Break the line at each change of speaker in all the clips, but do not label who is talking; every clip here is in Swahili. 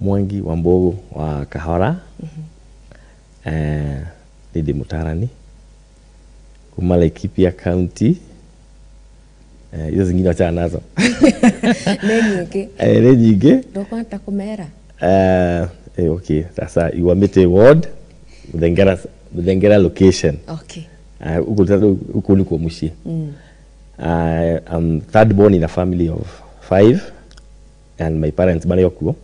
Mwangi wa Mbogo wa Kahora. Ndĩ mũtarani kuma Laikipia County. Hizo zingine wachana nazo.
Nĩ nyingĩ.
Nĩ nyingĩ.
Ndũkwenda kũmera?
Okay, sasa Iwamite ward, Muthengera location.
Okay.
Huko niko muciĩ. I'm third born in a family of 5 and my parents marĩ o kuo.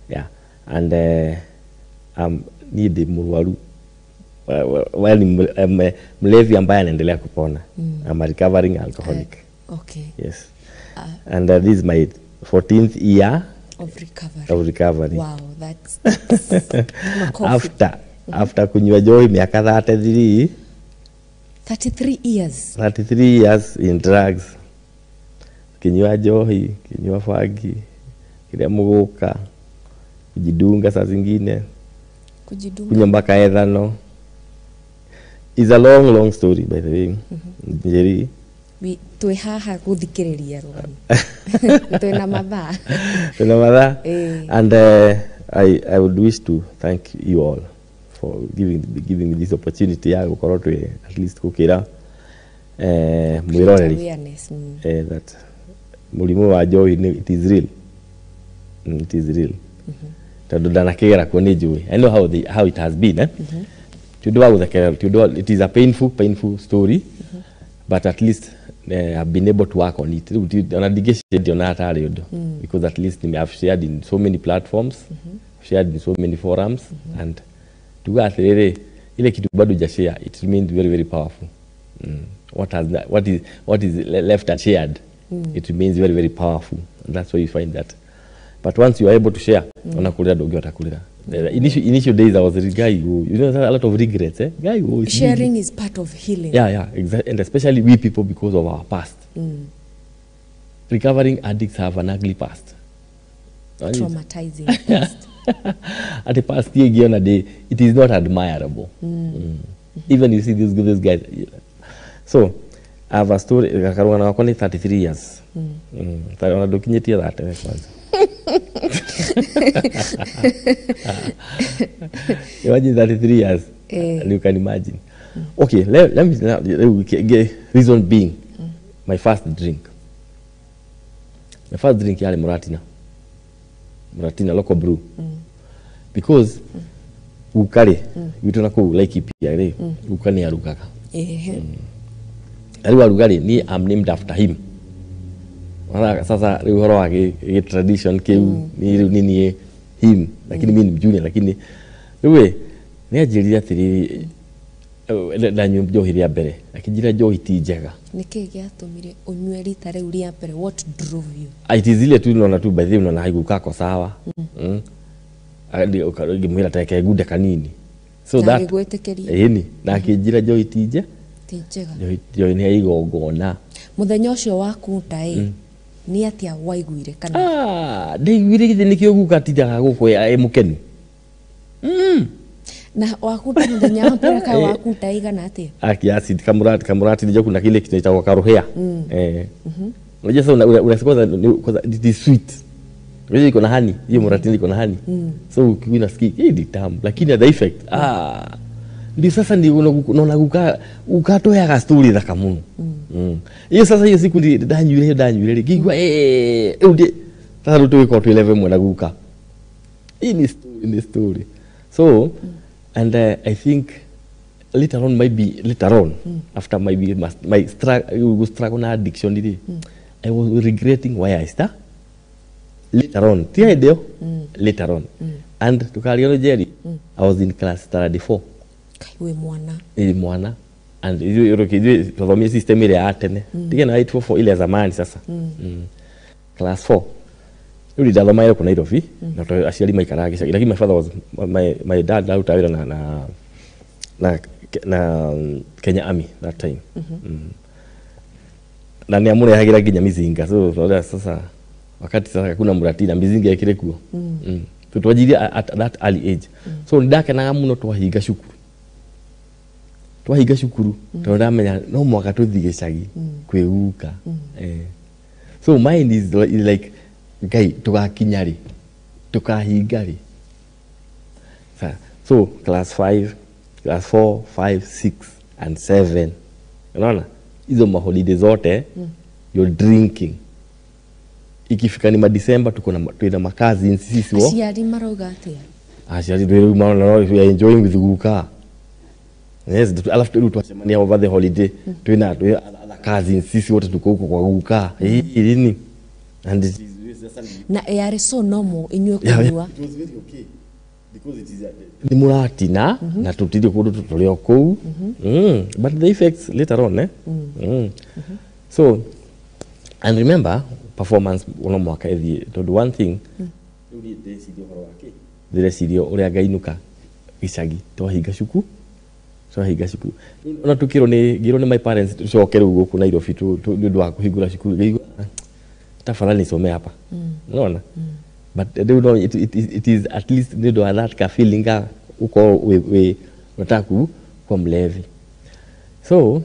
Yeah. And niĩ ndĩ mũrwaru. Well, mlevi ambaye anaendelea kupona. I'm a recovering alcoholic.
Okay.
Yes. And this is my 14th year
of recovery.
Of recovery.
Wow, that's
after kunywa njohi miaka 33.
33 years.
33 years in drugs. Kinywa njohi, kinywa fagi, kiria muguka, kujidunga saa zingine.
Kujidunga.
Kunywa mpaka ethanol. It's a long, long story, by the way. Njeri.
Twĩ haha gũthikĩrĩria rũgano. Twĩna mathaa.
Twĩna mathaa. And I would wish to thank you all for giving me this opportunity ya gũkorwo twĩ at least gũkĩra mwĩroreri that mũrimũ wa njohi it is real. It is real. Tondũ ndanakĩgera kuo nĩ njũĩ. I know how it has been. Ti ũndũ wa gũthekerera, it is a painful, painful story. But at least I've been able to work on it. Because at least I've shared in so many platforms, shared in so many forums, and tuga atĩrĩrĩ, ile kitu bado hujashare, it remains very, very powerful. What is left unshared, it remains very, very powerful. And that's why you find that. But once you are able to share, unakulira ndũngĩhota kũrĩra. The initial days I was a guy who, you know, a lot of regrets. Eh? Guy who is
sharing is part of healing.
Yeah, exactly. And especially we people, because of our past. Recovering addicts have an ugly past.
Traumatizing past.
At the past year, it is not admirable. Even you see these guys. So, I have a story. I'm 33 years. Imagine 33 years. You can imagine. Okay, let me now, reason being, my first drink. My first drink yale Muratina. Muratina local brew. Because ukare, gwitũ na kũu Laikipia rĩ, guka nĩ arugaga. Rĩu aruga rĩ, niĩ am named after him. Sasa rĩu ũhoro wa gĩ tradition kĩu, ni rĩu ni niĩ him, lakini mimi ni junior, lakini rĩu ĩ, nĩ anjĩrire atĩrĩrĩ, ndanyua njohi rĩa mbere, akĩnjĩra njohi ti njega.
Nĩkĩ gĩatũmire ũnyue rita rĩu rĩa mbere? What drove you?
It is ile tu unaona tu, by the way, unaona haiguka ko sawa. Ngĩmwĩra teke ngunde kanini. So that
agĩgwĩtĩkĩria.
Ĩni, na akĩnjĩra njohi ti njega.
Ti njega.
Njohi nĩ ya igongona.
Mũthenya ũcio wakunda ĩ, nĩ atĩa waiguire kana?
Ndaiguire githĩ nĩkĩo guka atindaga gũkũ ĩ mũkenu.
Na wakunda mũthenya wa mbere kana wakunda igana atĩa?
Kiasi kamurati ndio kuna kile kinaitwa karuhea. Unajua sasa unasikia kwanza it is sweet. Unajua iko na honey, hiyo murati iko na honey. So unasikia hii ni tamu, lakini the effect ndio sasa ndio unaona guka ukatoyaga story thaka muno. Hiyo sasa hiyo siku ndanyuire ngigua rĩu sasa rĩu tũgĩkorwo twĩ level ĩmwe na guka. Hii ni story. So and I think later on, maybe later on, after maybe my struggle na addiction rĩ, I was regretting why I start later on. Ti hĩndĩ ĩyo, later on. And tukario Jerry, I was in class 34.
Kai wĩ mwana.
Ĩ mwana. And ithuĩ twathomire system ĩrĩa ya tene. Tige na 844 ile ya zamani sasa. Class 4. Rĩu ndathoma kũ Nairobi, na tondũ aciari maikaraga gĩcagi, lakini my father was my dad aruta wĩra na Kenya Army that time. Na nĩ amũrehagĩra nginya mizinga. So sasa wakati sasa hakuna muratina mizinga ĩkĩrĩ kuo. Twanjirie at that early age. So ndakenaga mũno twahinga cukuru. Twahinga cukuru tondũ ndamenya no mwaka tũthiĩ gĩcagi kwĩguka. So mine is like Ngai tugakinya rĩ. Tukahinga rĩ? So class 5, class 4, 5, 6 and 7. Unaona? Hizo maholiday zote you're drinking. Ikifika ni ma December tuko na twina makazi sisi wo.
Aciari marauga atia?
Aciari rĩu maona no we are enjoying with guka. Yes, alafu rĩu twacemania over the holiday twina other cousins sisi wote tuko huko kwa guka. Eh, nini? And it is sasa
na yarĩ so normal inyuĩ kũnyua?
It was very okay because it is ni muratina na tutire kundu turi o kuu. But the effects later on, eh. So and remember performance uno mwaka ithie tondu one thing riu ni ndeciria uhoro wake ndĩreciria ũrĩa ngainuka gĩcagi twahinga cukuru ona tukirwo nĩ ngirwo nĩ my parents tucoke rĩu gũkũ Nairobi nĩ ũndũ wa kũhingũra cukuru, ngĩigua tafadhali nisomee hapa, unaona? But rĩu no it is at least nĩ ũndũ wa that ka feeling ka uko we unataka kuwa mlevi. So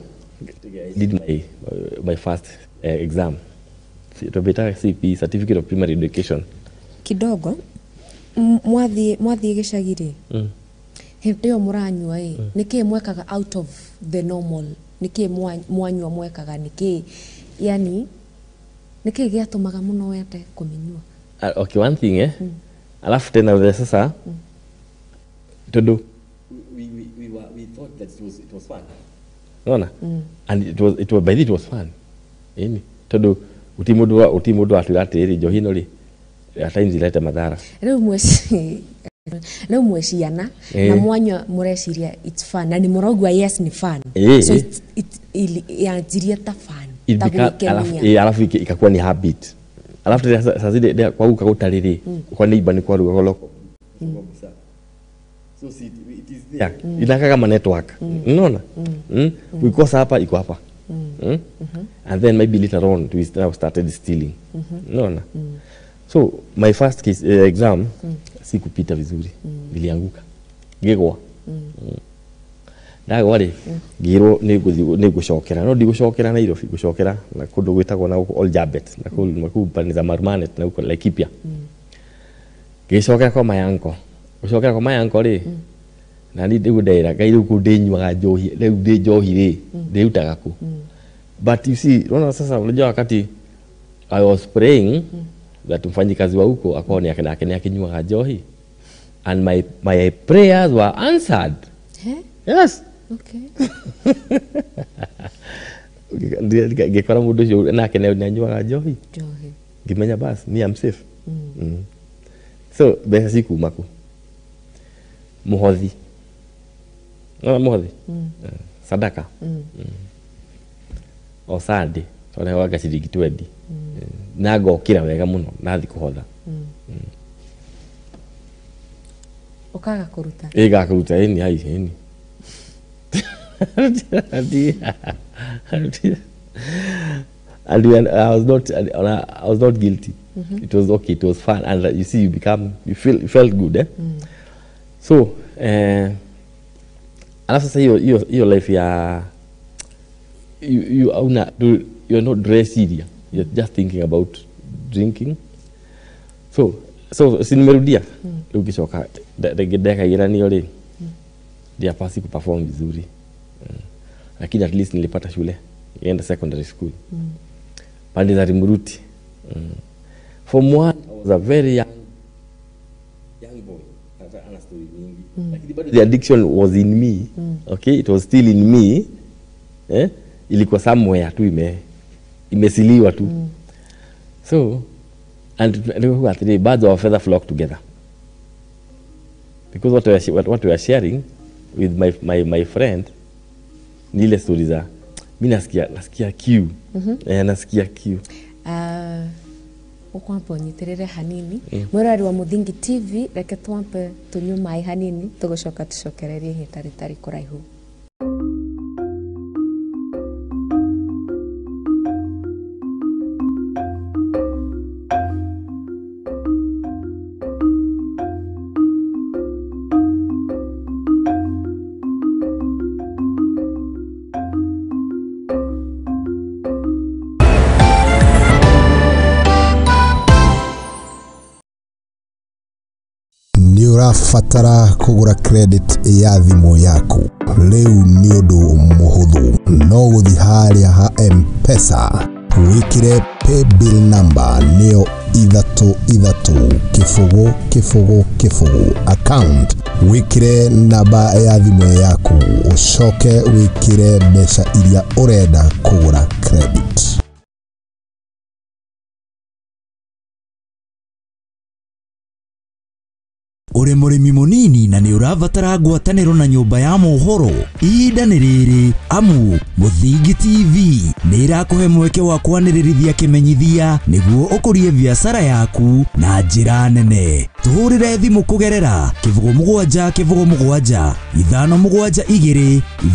I did my first exam, tubita CP, Certificate of Primary Education.
Kidogo mwathiĩ gĩcagi rĩ, hĩndĩ ĩyo mũranyua ĩ, nĩkĩĩ mwekaga out of the normal? Nĩkĩĩ mwanyua mwekaga? Nĩkĩĩ, yani nĩkĩĩ gĩatũmaga mũno wende kũmĩnyua?
Okay, one thing, eh, alafu tena vile sasa tondu we thought that it was fun, unaona? And it was by the it was fun yani tondu uti mundu atwira atiriri njohi ĩno rĩ at times ilete madhara.
Rĩu mwĩ ciana na mwanyua mũreciria it's fun na nĩ mũraigua yes ni fun. So yanjirie ta fun, ta gwĩkenia.
Alafu ikakuwa ni habit, alafu tena saa zile kwa guka gũtarĩ rĩ, kwa neighbor nĩ kwaruga loko, so see, it is there inakaa kama network, unaona? Ukikosa hapa iko hapa. And then maybe later on we now started stealing, unaona? So my first case, exam sikupita vizuri, nilianguka ngĩgwa. Ndagwa rĩ, ngĩrwo nĩ ngũcokera, no ndigũcokera Nairobi, ngũcokera na kũndũ gwĩtagwo na gũkũ Oljabet na kũu pande za Marmanet na huko Laikipia. Ngĩcokera kwa my uncle, gũcokera kwa my uncle rĩ, na niĩ rĩu ndera Ngai rĩu kũu ndĩnyuaga njohi, rĩu ndĩ njohi rĩ ndĩrutaga kũ? But you see, unaona sasa, unajua wakati I was praying that mfanyikazi wa huko akawa ni nake ni akinyuaga njohi, and my prayers were answered.
He?
Yes.
Okay.
Ngĩkora mũndũ ũcio nake nĩ anyuaga njohi.
Njohi.
Ngĩmenya bas me I'm safe. So mbeca cikuma kũ? Mũhothi. Nona mũhothi. Sadaka. O Sunday twarehaga ciringi 20 na ngokĩra wega mũno nathi kũhotha.
Ũkaga kũruta?
Ĩ, ngakũruta ĩni hai ĩni. And I was not guilty. It was okay. It was fun, and you see, you become, you feel, you felt good, eh? So, alafu sasa hiyo life ya you una you're not very serious. You're just thinking about drinking. So si nimerudia rĩu ngĩcoka ndeka igeranio rĩ, ndiapasi kuperform vizuri. Lakini at least nilipata shule, nilienda secondary school pande za Rumuruti. Form one, I was a very young boy. Hata ana story mingi, lakini bado the addiction was in me. Okay, it was still in me, eh? Ilikuwa somewhere tu imesiliwa tu. So and nilikuwa atiri birds of a feather flock together because what we are sharing with my friend ni ile story za mi nasikia kiu, eh, nasikia kiu.
Ukwamba ũnyitĩrĩre hanini, mwĩroreri wa Mũthingi TV, reke twambe tũnyue maĩ hanini, tũgũcoka tũcokererie ihinda rĩtarĩ kũraihu.
Ũrabatara kũgũra credit ya thimũ yaku? Rĩu nĩ ũndũ mũhũthũ, no gũthiĩ harĩa ha M-Pesa, wĩkĩre paybill number nĩyo 3 3 0 0 0, account wĩkĩre namba ya thimũ yaku, ũcoke wĩkĩre mbeca iria ũrenda kũgũra credit.
Ũrĩ mũrĩmi mũnini na nĩ ũrabatara ngwatanĩro na nyũmba ya mohoro? Ihinda nĩ rĩrĩ, amu Mũthingi TV nĩ ĩrakũhe mweke wa kwanĩrĩrithia kĩmenyithia nĩguo ũkũrie biacara yaku na njĩra nene. Tũhũrĩre thimũ kũgerera 0 7 0 7 5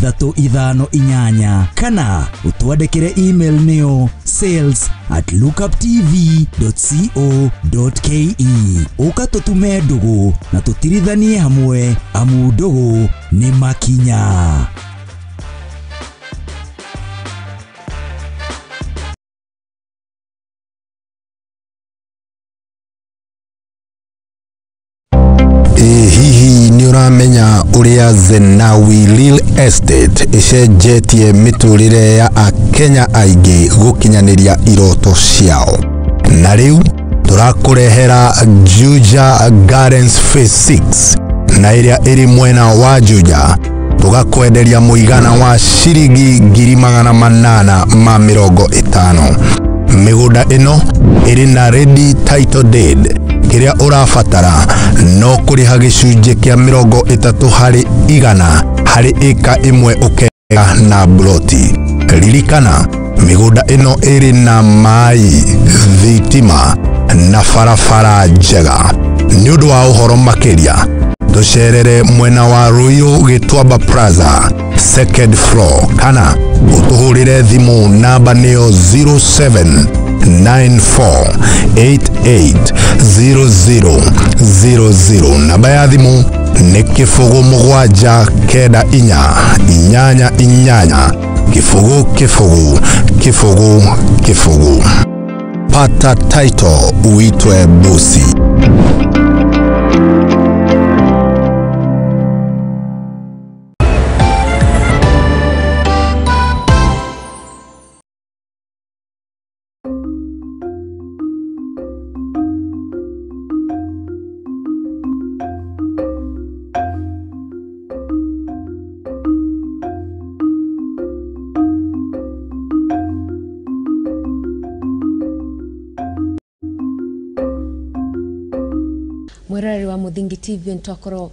7 2 3 5 8 kana ũtwandĩkĩre email nĩyo sales@lookuptv.co.ke. Ũka tũtume ndũgũ na tũtirithanie hamwe, amu ndũgũ nĩ makinya.
Ĩ hihi nĩ ũramenya ũrĩa Zenawi Real Estate ĩcenjetie mĩtũrĩre ya Akenya aingĩ gũkinyanĩria iroto ciao? Na rĩu tũrakũrehera Juja Gardens Phase 6, na ĩrĩa ĩrĩ mwena wa Juja, tũgakwenderia mũigana wa ciringi 850,000. Mĩgũnda ĩno ĩrĩ na ready title deed. Kĩrĩa ũrabatara no kũrĩha gĩcunjĩ kĩa 30% harĩ ĩka ĩmwe, ũkega na mburoti. Ririkana, mĩgũnda ĩno ĩrĩ na maĩ, thitima na barabara njega. Nĩ ũndũ wa ũhoro makĩria, tũcerere mwena wa Ruiru, Gĩtuamba Plaza, second floor, kana ũtũhũrĩre thimũ, namba nĩyo 0794880000. Namba ya thimũ nĩ 0 7 9 4 8 8 0 0 0 0. Pata title, uitwe bosi.
Mwĩroreri wa Mũthingi TV, nĩtwakorwo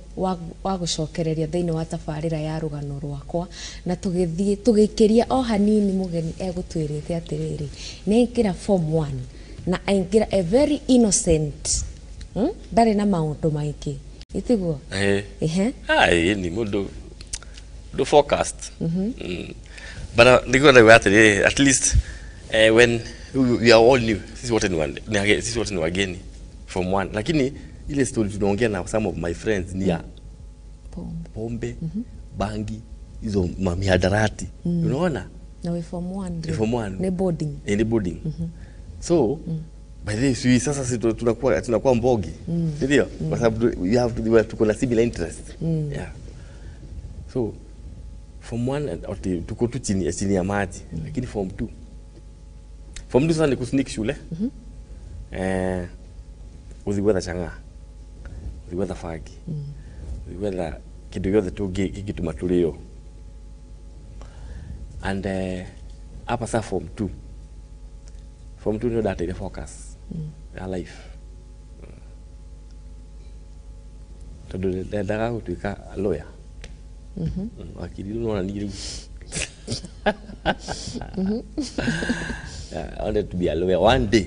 wa gũcokereria thĩinĩ wa tabarĩra ya rũgano rwakwa, na tũgĩthiĩ tũgĩikĩria o hanini. Mũgeni egũtwĩrĩte atĩrĩrĩ, nĩ aingĩra form 1 na aingĩra a very innocent, Ndarĩ na maũndũ maingĩ, ĩtiguo?
Eh.
Ehe.
Ai, ni mundu ndu focused. But niko na atĩrĩrĩ, at least when we are all new, sisi wote ni sisi wote ni wageni form 1, lakini ile story tunaongea na some of my friends ni ya
pombe,
pombe, bangi, hizo mamihadarati, unaona?
Na we form 1.
Ni form 1.
Nĩ boarding.
Ni boarding. So by the way, si sasa si tunakuwa mbogi, ndio? Kwa sababu we have to, tuko na similar interest, yeah. So form 1 ati tuko tu chini chini ya maji, lakini form 2, form 2 sasa ni kusneak shule, uthi gwetha chang'aa, uthi gwetha bangi, uthi gwetha kindu giothe tũngĩtũma tũrĩo. And hapa sa form 2, form 2 ndio ndateire focus ya life, tondũ ndendaga gũtuĩka lawyer. Wakiri rĩu nona niĩ rĩu. Yeah, I wanted to be a lawyer one day.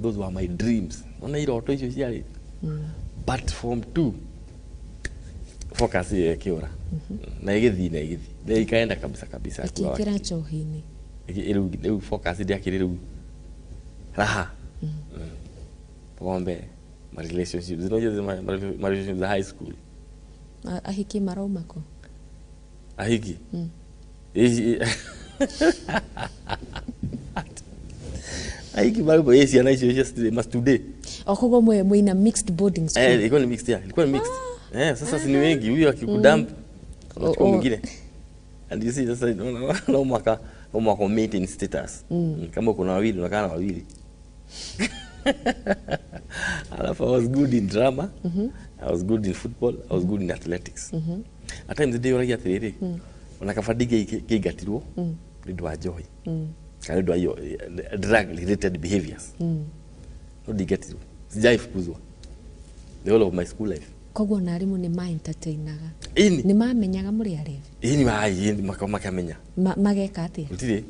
Those were my dreams. Ona iroto icio ciarĩ. But form 2 focus ĩyo ĩkĩũra na ĩgĩthiĩ na ĩgĩthiĩ na ikaenda kabisa kabisa kuwa
ĩkĩingĩra
wakiri.
Njohi-inĩ.
Rĩu focus ndĩakĩrĩ rĩu raha, pombe, ma relationships, unajua ma relationships za high school.
Ahiki marauma kũ?
Ahiki. Aiki bado yesi anaishi just must today.
Okoguo mwina mixed boarding school.
Ilikuwa ni mixed, yeah, ilikuwa ni mixed. Sasa si ni wengi, huyu akikudump unachukua mwingine. And you see sasa no mwaka maintain status. Kama kuna wawili unakaa na wawili. Alafu I was good in drama. I was good in football, I was good in athletics. At times they were atiriri. Onakafadige kigatirwo ni ndwa joy. Kana ndwa hiyo drug related behaviors. No digatirwo. Sijai fukuzwa. The whole of my school life.
Koguo na arimu ni ma entertainaga.
Ini
Ni mamenyaga muri arevi.
Ini ma makamenya.
Mageka atia?
Gutire.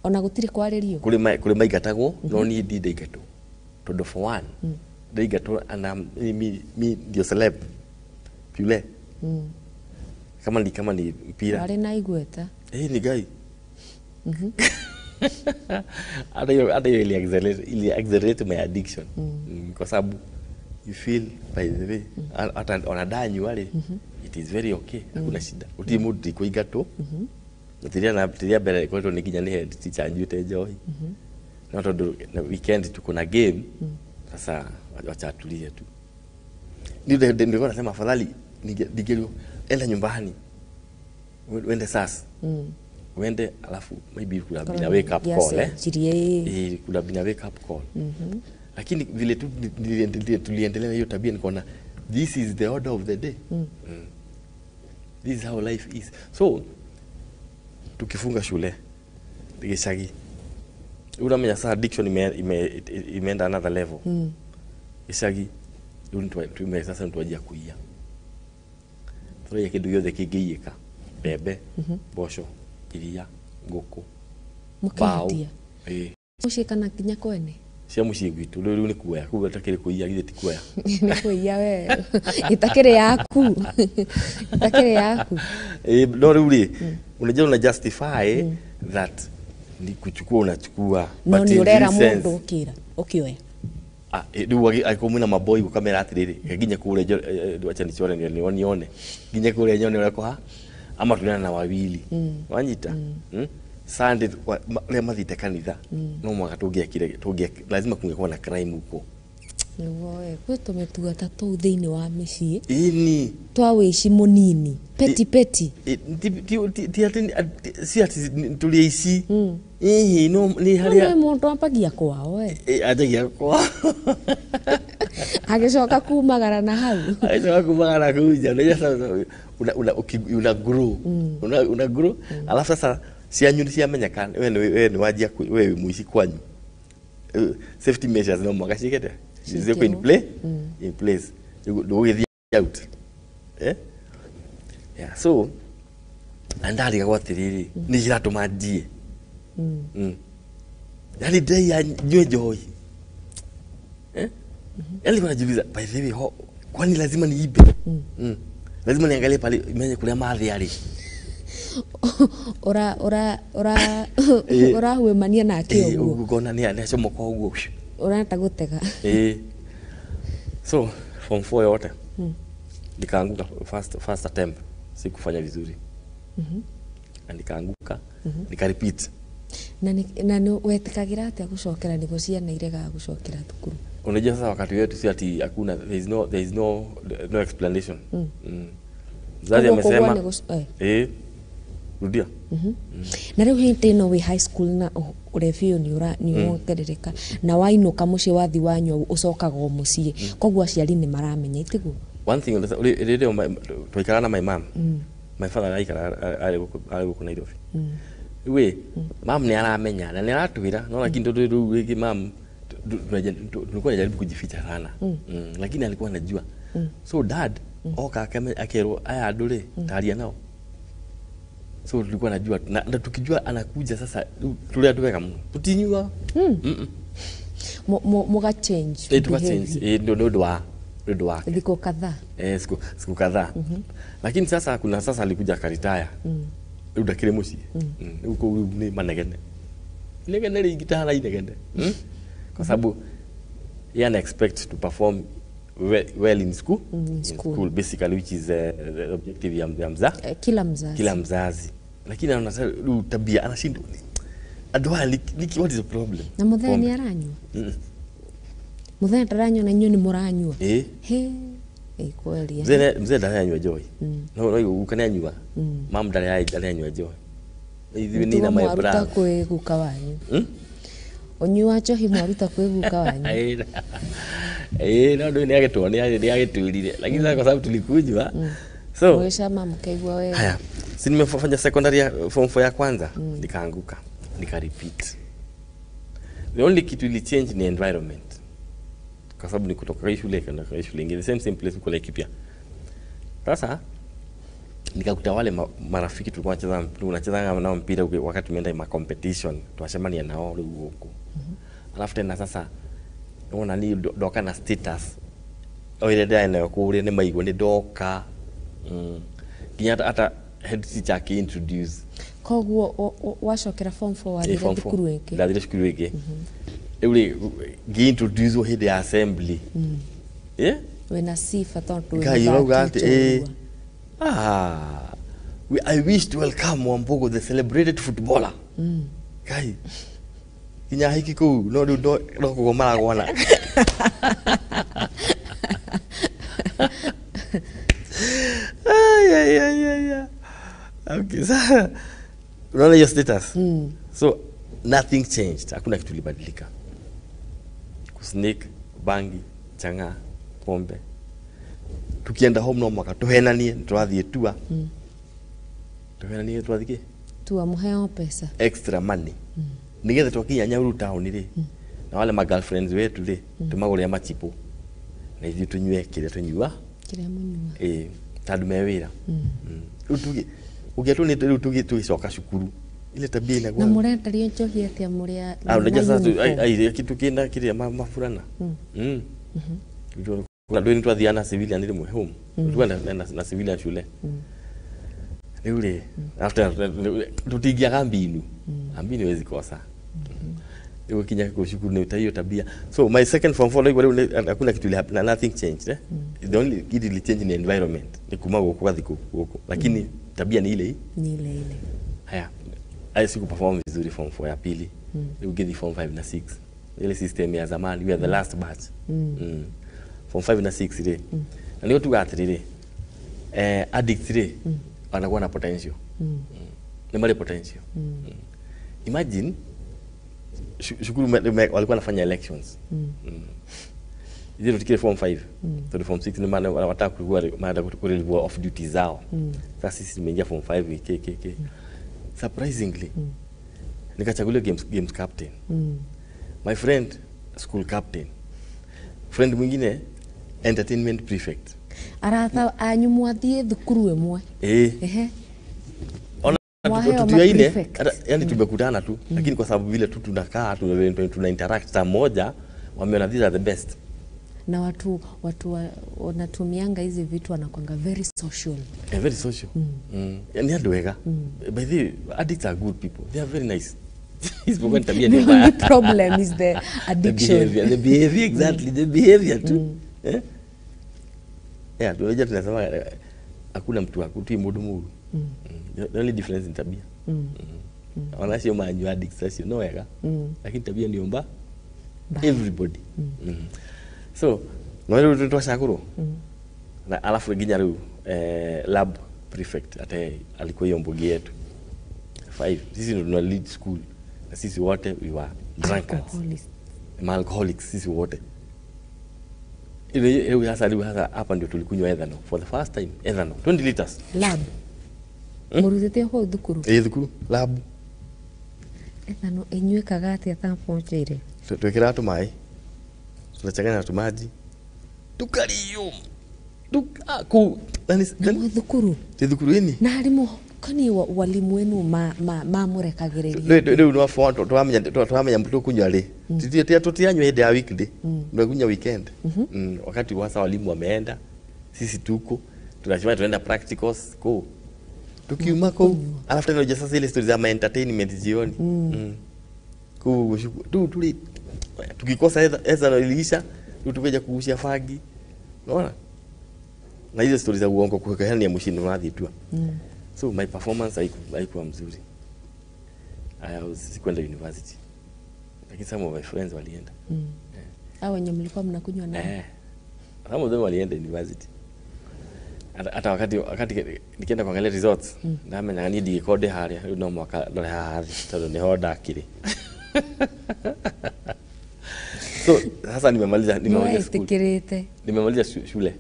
Ona gutire kwaririo.
Kuri maigatagwo no ni ndi ndaigatwo. Tondu for one ndaigatwo and mi ndio celeb. Pule. Kama ni mpira.
Wari na igweta.
Ni gai. Hata hiyo ili accelerate my addiction. Kwa sababu you feel by the way hata onadanyu wale it is very okay, hakuna shida. Uti mudu ikuigatwo. Tiria na tiria mbere kwa ni nginya ni head teacher anjuite njohi. No tondu na weekend tuko na game. Sasa wacha atulie tu. Ndio nilikuwa nasema afadhali ningerio enda nyumbani. Uende sasa. Uende alafu maybe kuna bina wake up call kuna bina wake up call. Lakini vile tu tuliendelea na hiyo tabia nikaona this is the order of the day. This is how life is. So tukifunga shule gicagi uramenya sasa addiction imeenda another level. Gicagi tume sasa twajia kuiya. Turaiya kindu giothe kingĩiyĩka, mbembe, mboco, iria, ngũkũ, mbaũ.
Mũciĩ kana nginya kwene?
Cia mũciĩ gwitũ rĩu nĩ kuoya, koguo itakĩrĩ kũiya githĩ ti kuoya.
Nĩ kũiya we. Itakĩrĩ yaku. Itakĩrĩ yaku.
No rĩu rĩ, unajua una justify that ni kuchukua unachukua.
No nĩ ũrera mũndũ ũkĩra ũkĩoya.
Rĩu angĩkorwo mwĩna maboi gũkamera atĩrĩrĩ, nginya kũrĩa acha nichore nione. Nginya kũrĩa nyone ũrĩa kũha ama tuliana na wawili. Wanyita? Sunday rĩa mathiĩte kanitha no mwaka tũngĩekire lazima kungekuwa na crime huko.
Nĩguo we kwĩ tũmĩtugo ta tũu thĩinĩ wa mĩciĩ.
Ĩni.
Twa wĩici mũnini. Peti peti.
Ti atĩ si atĩ tũrĩ aici. Ĩhĩ no nĩ harĩa.
No mũndũ ambagia kwao we.
Anjagia kwao.
Agĩcoka kumagara na hau.
Agĩcoka kumagara kũu nja. Una grow. Una grow. Alafu sasa cianyu nĩ ciamenyeka we nĩ wanjia we mũici kwanyu. Safety measures no mwaka ciĩkĩte. Ziko in play in place. Ndũgũgĩthiĩ out. Yeah, so ndarigagwo atĩrĩrĩ nĩ iratũma njiĩ. Yaani ndĩraiya nyue njohi. Yaani nilikuwa najiuliza by the way kwani lazima niibe? Lazima niangalie pale menye kulia mathi arĩ.
Ora ora ora ora nake ũguo.
Ũkona nĩ acomoka ũguo.
Ũrata gũtega.
So form 4 yote nikaanguka first attempt, sikufanya vizuri. Na nikaanguka, nika repeat.
Na nĩ wetĩkagĩra atĩa gũcokera nĩguo ciana iregaga gũcokera thukuru?
Unajua sasa wakati wetu si ati hakuna, there is no explanation. Mzazi amesema rudia.
Na rĩu hĩndĩ ĩno wĩ high school na ũrebi ũyũ nĩ wongerereka na wainũka mũciĩ wathi wanyua ũcokaga o mũciĩ, koguo aciari nĩ maramenya itiguo?
One thing rĩrĩa twaikaraga na my mom, my father aikaraga arĩ gũkũ Nairobi. Rĩu mam nĩ aramenya na nĩ aratwĩra, no lakini tondũ rĩu rĩngĩ mam tulikuwa najaribu kujificha sana. Lakini alikuwa anajua. So dad oka akerwo aya andũ rĩ taria nao. So tulikuwa najua na tukijua anakuja sasa tulia tuweka muno. Tutinyua.
Muga change.
Tuka change. Ndio ndio wake.
Siku kadhaa.
Siku kadhaa. Lakini sasa kuna sasa alikuja akaretire. Rĩu ndakĩrĩ mũciĩ. Rĩu kũu nĩ manegene. Inegene rĩingĩ ta hara inegene. Kwa sababu yeye ana expect to perform well in school. In school basically, which is the objective ya mzazi.
Kila mzazi.
Kila mzazi. Lakini anaona tabia anashindwa. Andũ aya niki what is the problem?
Na mũthee nĩ aranyua? Mũthee ndaranyua na inyuĩ nĩ mũranyua?
Eh.
He. Eh, kweli.
Mzee ndaranyua njohi. No guka nĩ anyua. Mam ndaranyua njohi. Ithuĩ ni na my brother.
Mwaruta kwĩ guka wanyu. Ũnyui wa njohi mwaruta kwĩ guka wanyu.
No ndio ni agĩtuo ni agĩtuurire. Lakini sasa kwa sababu tulikunywa. So
mũgĩcama mũkaigua wega.
Haya. Si nimefanya secondary form 4 ya kwanza nikaanguka, nika repeat. The only kitu ili change ni environment. Kwa sababu ni kutoka shule kwenda kwa shule nyingine, the same place huko Laikipia. Sasa nikakuta wale marafiki tulikuwa tunacheza nao mpira wakati tumeenda ma competition, tunashambania nao huko. Alafu tena sasa unaona ni doka na status. O ile ndio nayo kule ni maigwa ni doka. Kinya hata head teacher aki introduce.
Koguo wacokera form 4 wathire thukuru ĩngĩ.
Ndathire cukuru ĩngĩ. Rĩu rĩ ngĩ-introduce hĩndĩ ya assembly.
Wĩna sifa tondũ
Ngai ũrauga atĩ I wish to welcome Wambugu the celebrated footballer. Ngai nginya hiki kũu no rĩu no kũgwa maragwana. Ay. Okay, sasa unaona hiyo status. So nothing changed, hakuna kitu kilibadilika. Kusnake, bangi, changa, pombe. Tukienda home no mwaka tuhenanie twathiĩ tua. Tuhenanie twathiĩ
tua muheo pesa.
Extra money. Nigetha twakinya Nyahururu town rĩ na wale ma girlfriends wetu rĩ tumagũrĩre machipo. Na ithuĩ tunyue kĩrĩa tũnyua.
Kĩrĩa mũnyua.
Tondũ me wĩra. Rĩu tuge ũngĩatwo nĩ rĩu tũgĩcoka cukuru ile tabia inakuwa
na mũrenderio njohi atĩa mũrĩa
unajua sasa ai kitu kina kile mafurana. Kuna ndio twathiana na civilian rĩmwe home. Tuenda na civilian shule. Rĩu rĩ after tutingiaga mbinu. Mbinu haiwezi kosa. Rĩu kinya kwa cukuru nĩ hiyo tabia. So my second form 4 rĩu hakuna kitu ile nothing changed. The only kitu ile change ni environment. Ni kuma gũkũ gathi gũkũ. Lakini tabia ni ile
ni ile ile.
Haya. Ai siku perform vizuri form 4 ya pili. Rĩu ngĩthi form 5 na 6. Ile system ya zamani, we are the last batch. Form 5 na 6 rĩ. Na nĩo tuga atĩrĩrĩ. Addicts rĩ wanakuwa na potential. Ni mali potential. Imagine shukuru walikuwa wanafanya elections. Ile tutikire form 5. To form 6 ni maana wanataka kuwa maana kurelieve off duty zao. Sasa sisi tumeingia form 5 k. Surprisingly nikachaguliwa games captain. My friend school captain. Friend mwingine entertainment prefect.
Arata anyu mwathie thukuru ĩmwe. Ehe.
Ona tutuaine yani tumekutana tu lakini kwa sababu vile tu tunakaa tuna interact saa moja wameona these are the best.
Na watu wanatumianga hizi vitu wanakuanga very social.
Very social. Ni andũ wega. By the way, addicts are good people. They are very nice. Isipokuwa tabia ndio mbaya.
The problem is the addiction.
The behavior exactly, the behavior tu. Yeah, tunajua tunasema hakuna mtu akuti mundu muru. The only difference ni tabia. Wana sio manyu addicts sio no wega. Lakini tabia ndio mbaya. Everybody. So, no rĩu twacagũrwo. Na alafu nginya rĩu lab prefect ate alikuwa hiyo mbogi yetu. 5 sisi ndio tuna lead school. Na sisi wote we were drunkards. Alcoholics sisi wote. Ile sasa hapa ndio tulikunywa ethanol for the first time, ethanol 20 liters.
Lab. Mũrutĩte ho thukuru.
Thukuru lab.
Ethanol ĩnyuĩkaga atĩa ta ponjere?
Twekera tũmaĩ. Tunachanganya na tumaji. Tukario. Ku nani
thukuru.
Ti thukuru ini.
Na arimu kani walimu wenu ma mũrekagĩrĩria.
Rĩu no twamenya mtu kunywa rĩ. Tutianywa hĩndĩ ya weekday. Tunakunywa weekend. Wakati wasa walimu wameenda, sisi tuko tunachoma tunaenda practicals ko. Tukiuma ko alafu tena sasa ile stories za entertainment jioni. Ku tu tukikosa eza iliisha tukaja kugusia fagi. Unaona? Na hizo stories za uongo kuweka yani ya mshindi unathi tu. So my performance haikuwa mzuri. I was sikuenda university. Lakini some of my friends walienda.
Hao wenye mlikuwa mnakunywa nao.
Some of them walienda university. Hata wakati nikienda kuangalia results, ndamenyaga niĩ ndigĩkorwo ndĩ harĩa, rĩu no mwaka ndore haha thĩ tondũ nĩho ndakĩrĩ. So sasa nimemaliza school.
Nĩweĩtĩkĩrĩte.
Nimemaliza shule.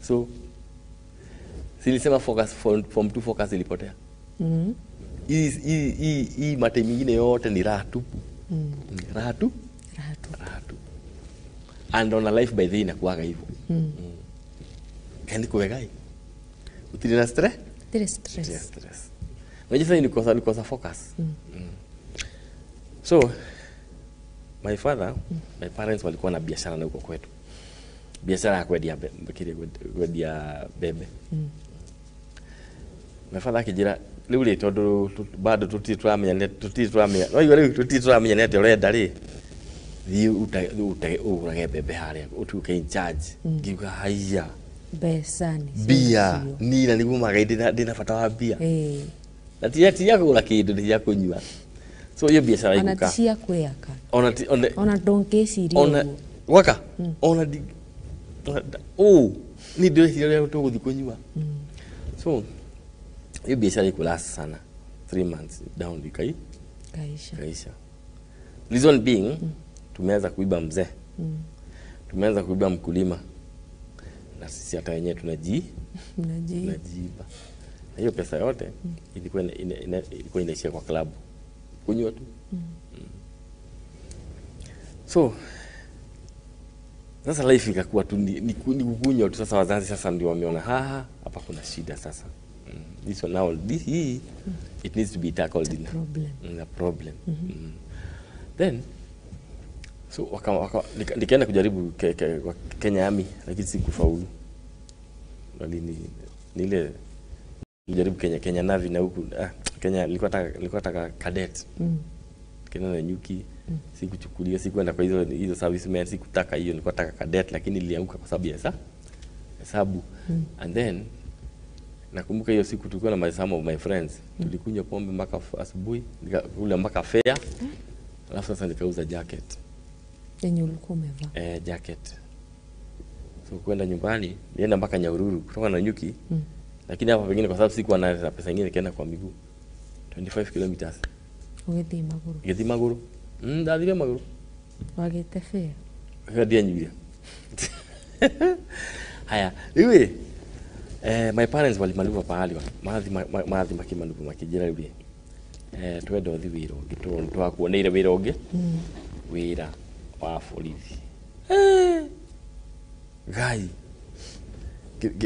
So silisema focus form 2 focus ilipotea. Hii mate mingine yote ni raha tupu. Raha tu.
Raha tu.
Raha tu. And on a life by the inakuwaga hivyo. Kandi kuwegai. Utili na stress?
Tire stress.
Utili na stress. Unajua sasa nilikosa focus. So my father, my parents walikuwa na biashara na huko kwetu. Biashara ya kwendia kwendia bebe. My father akijira riu ri tondu bado tutirĩ tũramenya tutirĩ tũramenya no igua riu tutirĩ tũramenya nĩ atĩa ũrenda rĩ thiĩ ũgũrage mbembe harĩa ũtuĩke in charge. Ngiuga haiya
Mbeca nĩ
mbia ni na nĩguo magai ndĩna bata wa mbia. Na ti ya kũgũra kĩndũ nĩ ya kũnyua. So hiyo biashara
Ona
iguka
ti cia kwĩyaka.
ona
Ona ndũngĩciria
ona
ũguo.
gwaka ona di oh ni ndĩreciria ũrĩa tũgũthiĩ kũnyua. So hiyo biashara ikulast sana 3 months down ikai
Kaisha.
kaisha. Reason being tumeanza kuiba mzee. Tumeanza kuiba mkulima. Na sisi hata wenyewe tunajiiba. Na hiyo pesa yote ilikuwa ilikuwa inaishia kwa klabu. Kunywa tu. So sasa life ikakuwa tu ni kukunywa tu. Sasa wazazi sasa ndio wameona hapa kuna shida sasa. This one now this it needs to be tackled in
a problem.
A problem. Then so nikaenda kujaribu Kenya Army lakini sikufaulu. Nile kujaribu Kenya Navy na huku Kenya nilikuwa nataka cadet. Kenya na nyuki sikuchukulia, sikuenda kwa hizo servicemen, sikutaka hiyo, nilikuwa nataka cadet lakini nilianguka kwa sababu ya hesabu. And then nakumbuka hiyo siku tulikuwa na some of my friends, tulikunywa pombe mpaka asubuhi, nikakula mpaka fare. Alafu sasa nikauza jacket
yenye ulikuwa umevaa.
Jacket. So kwenda nyumbani, nienda mpaka Nyahururu kutoka na nyuki. Lakini hapa pengine kwa sababu sikuwa na pesa nyingine nikaenda kwa miguu. 25 kilometers.
Ũgĩthiĩ magũrũ.
Ngĩthiĩ magũrũ. Ndathire magũrũ.
Wagĩte fare.
Fare ndianyuire. Haya, rĩu my parents walimanuva pahali mathi makimanuva makĩnjĩra rĩu twenda ũthi wĩra ũngĩ twakuoneire wĩra ũngĩ wĩra wa borithi. Gai.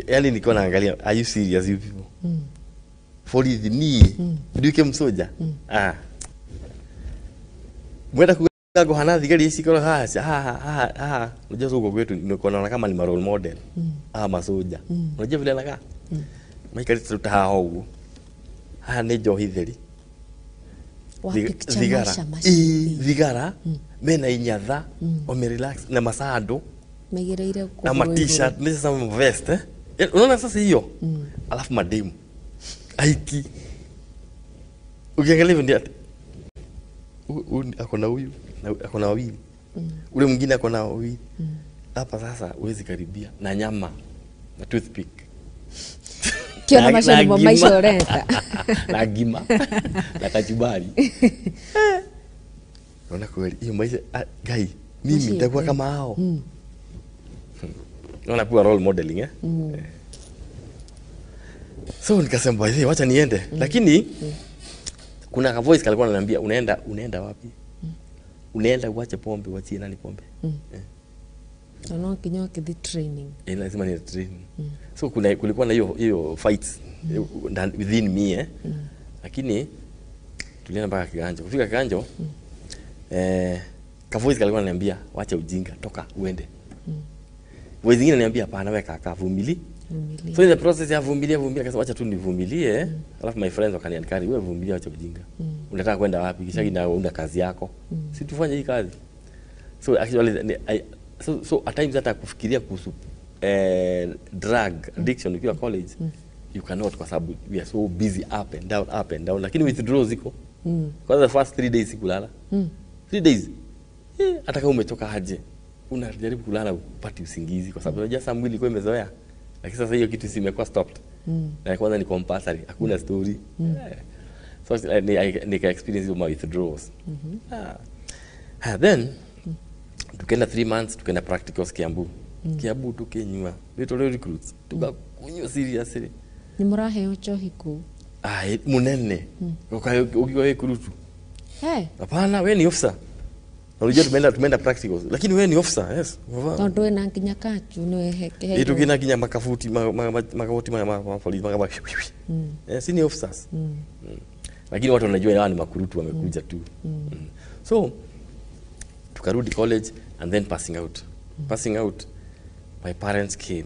Yaani nilikuwa naangalia, are you serious you people? Borithi ni nduike msoja. Mwenda kuhana thigari ici korwo haha unajua huko kwetu nilikuwa naona kama ni role model. Masoja. Unajua vile anakaa? Maikarĩte ta haha ũguo. Haha nĩ njohi theri. Thigara. Thigara mena inyatha, wame relax na masando.
Maigereire
na ma t-shirt, ni sasa vest Unaona sasa hiyo? Alafu mademu. Aiki. Ukiangalia hivi ndio ako na huyu, ako na wawili. Ule mwingine ako na wawili. Hapa sasa huwezi karibia na nyama na toothpick.
Kiona maisha ni maisha orenta.
Na gima na kachumbari. Unaona kweli hiyo maisha guy mimi nitakuwa kama hao. Unaona pia role modeling So nikasema basi wacha niende. Lakini kuna ka voice kalikuwa ananiambia unaenda wapi? Unaenda uache pombe, uachie nani pombe?
No kinywa kithi training.
Lazima ni training. So kulikuwa na hiyo fights within me Lakini tulienda mpaka Kiganjo. Kufika Kiganjo ka voice kalikuwa ananiambia wacha ujinga, toka uende. Voice nyingine ananiambia hapana, wewe kaka vumilia. So in the process ya vumilia akasema wacha tu nivumilie. Alafu my friends wakaniankari, wewe vumilia, wacha ujinga. Unataka kwenda wapi? Kisha una kazi yako. Si tufanye hii kazi. So actually so at times hata kufikiria kuhusu drug addiction ukiwa college you cannot kwa sababu we are so busy up and down up and down, lakini withdrawal ziko. Kwanza the first 3 days sikulala. 3 days. Hata kama umetoka aje, unajaribu kulala upati usingizi kwa sababu unajua sasa mwili ilikuwa imezoea. Lakini sasa hiyo kitu si imekuwa stopped. Na kwanza ni compulsory, hakuna story. So nika experience my withdrawals. Then tukaenda 3 months, tukaenda practicals Kiambu. Kiambu tukenywa. Little recruits. Tukakunywa seriously.
Ni muraheo njohi kuu?
Munene. Ukiwa wewe kurutu. Hapana, wewe ni officer. Unajua tumeenda practicals. Lakini wewe ni officer, yes.
Tondu wena nginya kachu ni hehe.
Tukina nginya makafuti makavoti ma police makaba. Si ni officers. Lakini watu wanajua hawa ni makurutu wamekuja tu. So tukarudi college and then passing out. Passing out, my parents came.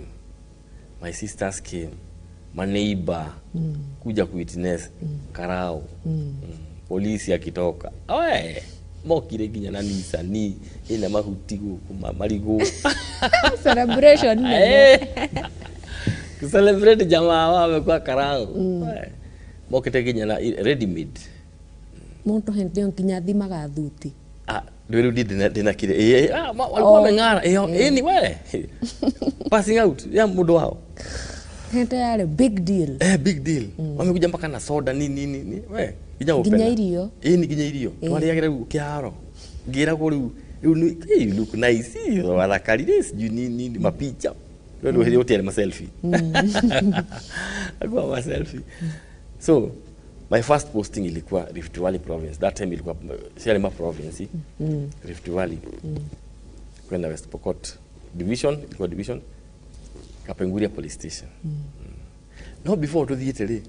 My sisters came. My neighbor kuja kuwitness karao. Polisi akitoka. Oe, mokire nginya na nisani ina mahuti guku marigo.
Celebration.
Ku celebrate jamaa wao amekuwa karao. Mokite nginya na ready made.
Muntu hende nginya thimaga thuti.
Ndio ndina kire. Walikuwa wameng'ara. Anyway. Passing out ya mudo wao.
Hende yale big deal.
Big deal. Wamekuja mpaka na soda nini nini. We, nginya open.
Nginya irio.
Ni nginya irio. Twariagira riu kiaro. Ngira ko riu riu look nice. Warakarire sijui nini nini mapicha. Ndio ndio yote ma selfie. Alikuwa ma selfie. So my first posting ilikuwa Rift Valley province. That time ilikuwa Shalima province. Rift Valley. Kwenda West Pokot division, ilikuwa division Kapenguria police station. No before tuthiite ri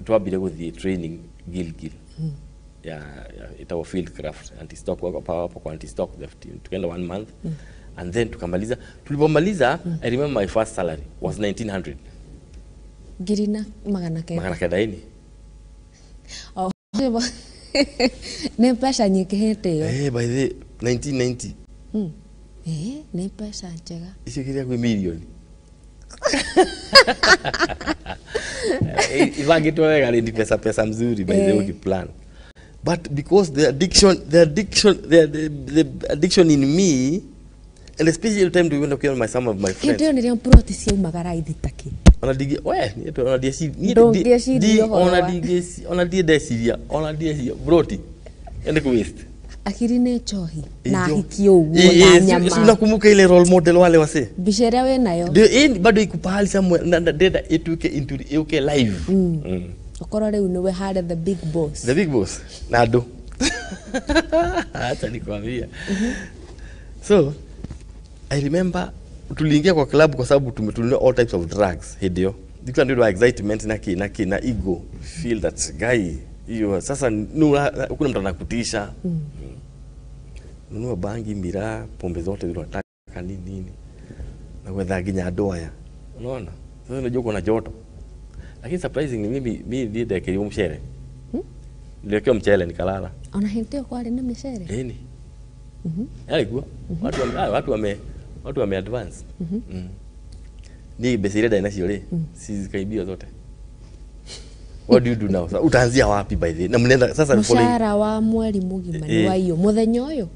twambire guthie training Gilgil. Ya itawa field craft anti stock wako hapo kwa anti stock theft. Tukaenda 1 month. And then tukamaliza. Tulipomaliza, I remember my first salary was 1900.
Ngiri magana kenda.
Magana kenda ini.
Oh, ne mbeca nyingĩ hĩndĩ ĩyo.
By the 1990.
Nĩ mbeca njega.
Icio kiria kwĩ milioni. Ivangĩtwo wega ni pesa mzuri by the way plan. But because the addiction in me, and especially the time to went to kill my some of my friends.
Hĩndĩ ĩyo nĩrĩo ploti ciaumaga raithi taki.
Ona ndingĩ we ona ona ndeciria ona ndeciria broti ende ku waste
akiri nĩ njohi na hiki ũguo na nyama.
Unakumbuka ile role model wale wase
mbica ĩrĩa wĩ nayo
ndio bado iko pahali somewhere na ndenda ituke into ituke live.
Ũkorwo rĩu nĩwe harĩa the big boss.
The big boss na andũ. Acha nikwambia. So I remember tuliingia kwa club kwa sababu tumetulia all types of drugs hĩndĩ ĩyo. Ndikuwa ndio excitement na ki na ego feel that guy hiyo sasa kuna mtu anakutisha. Nunua bangi, miraa, pombe zote zile unataka nini nini. Na kwetha nginya andũ aya. Unaona? Sasa unajua kuna joto. Lakini surprisingly mimi niliwekewa mchele. Niliwekewa mchele nikalala.
Ona hĩndĩ ĩyo kwarĩ na mĩcere?
Ĩni. Yalikuwa. Watu wame advance. Ni mbeca iria ndarĩ nacio rĩ, zikaibiwa zote. What do you do now? Sasa utaanzia wapi by the? Na mnaenda sasa
mshahara wa mweri mugima ni wa hiyo muthenya uyu.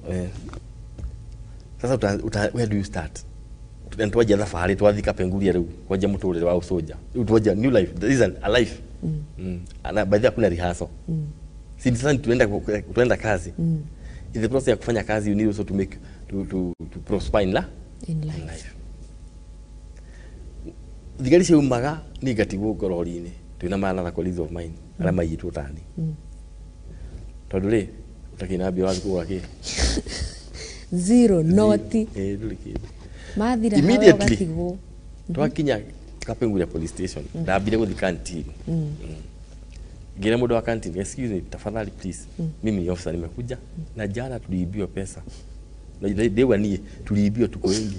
Sasa where do you start? Twajia thabarĩ twathi Kapenguria rĩu kwanja mũtũrĩre wa ũsoja. Rĩu twajia new life. This is a life. Na by the hakuna rehearsal. Si sasa tunaenda kazi. In the process ya kufanya kazi you need also to make to prosper in life. Thigari ciaumaga ni ngatigwo ngorori-inĩ twĩna another colleagues of mine arĩa maiyĩtwo tani. Tondũ rĩ ũtakĩrĩ na mbia wathiĩ kũgũra kĩ?
Zero noti.
Ndũrĩ kĩndũ.
Mathira hawe ũgatigwo.
Twakinya Kapenguria police station ndambire gũthiĩ canteen. Ngĩra mũndũ wa canteen, excuse me tafadhali please. Mimi ni officer nimekuja na jana tuliibiwa pesa. Na ndewa niĩ tuliibiwa tuko wengi.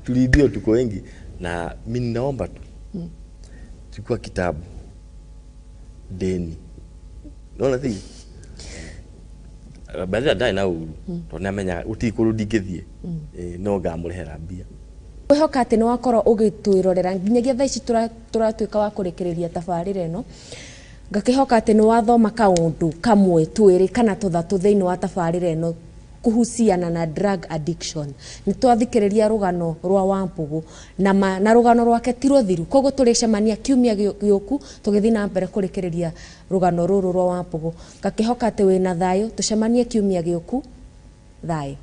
Tuliibiwa tuko wengi na mimi naomba tu. Chukua kitabu. Deni. Unaona thi? Baada ya dai na uru. Tondu nĩamenya utikũrũ ndingĩthiĩ. No ngamũrĩhĩra mbia.
Ngwihoka atĩ nĩ wakorwo ũgĩtwĩrorera nginyagia thaa ici tũratuĩka wa kũrĩkĩrĩria tabarĩra ĩno. Ngakihoka atĩ nĩ wathoma kaũndũ kamwe twĩrĩ kana tũthatũ thĩinĩ wa tabarĩra ĩno kuhusiana na drug addiction. Nĩ twathikĩrĩria rũgano rwa Wambugu na, na rũgano rwake ti rũthiru, koguo tũrĩcemania kiumia gĩũku tũgĩthiĩ na mbere kũrĩkĩrĩria rũgano rũrũ rwa Wambugu. Ngakĩhoka atĩ wĩna thayũ, tũcemanie kiumia gĩũku. Thayũ.